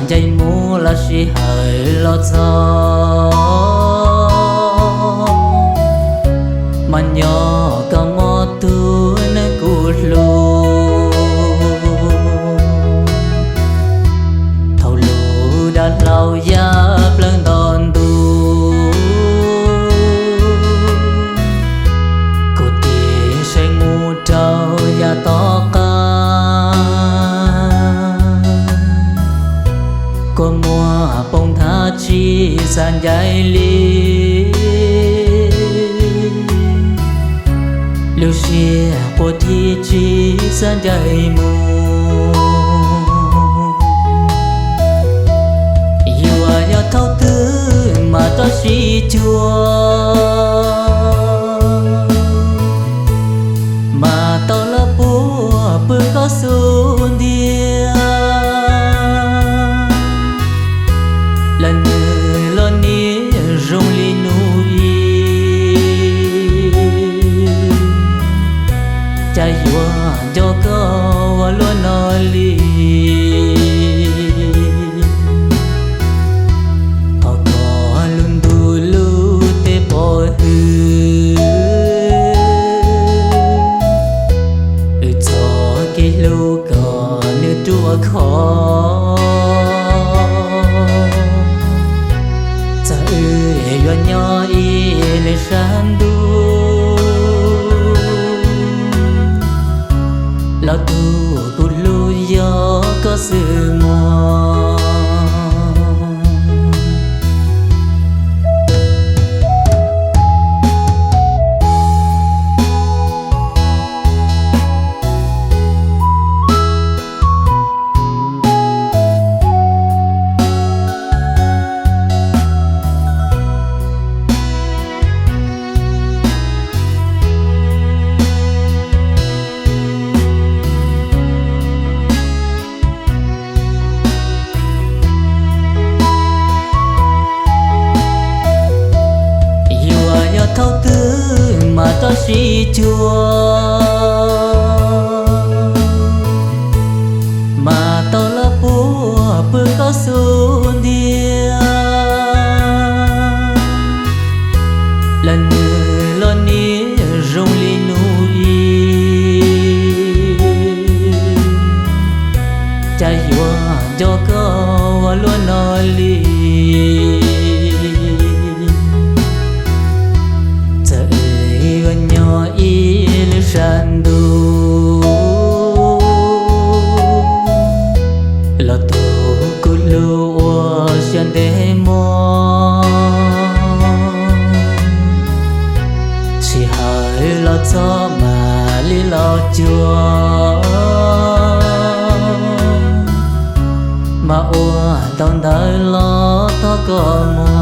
Ncaim mus los sij hawm los txog, mas nyob koj mob tug neeg kuv hlub. Thaum lub dag hlau ya plaws nto ntu, kuv tig saib mus rau yav tom qab. Kua muag poob nthav tsis xav ncaim li, lub siab quaj thib tsis xav ncaim mus. Yuav yog thaum twg mas rov sib cuag, mas tau los puag pw koj xub ntiag. Los nws los niam zoo li nus ib, cas yuav nco koj ua luaj no li. Thov koj lub ntuj lub teb pov hwm, wb txoj kev hlub kom nws ruaj khov. Txawm wb yuav nyob ib leeg sab ntuj, los tus kuv hlub yog koj xwb mog. Yuav yog thaum twg mas rov sib cuag, mas tau los puag pw koj xub ntiag. Los nws los niam zoo li nus ib, cas yuav nco koj ua luaj no li. Txawm wb yuav nyob ib leeg sab ntuj, los tus kuv hlub ua siab ntev mog. Sij hawm los txog mam li los cuag, mas ua ntau ntawv los thov koj mog.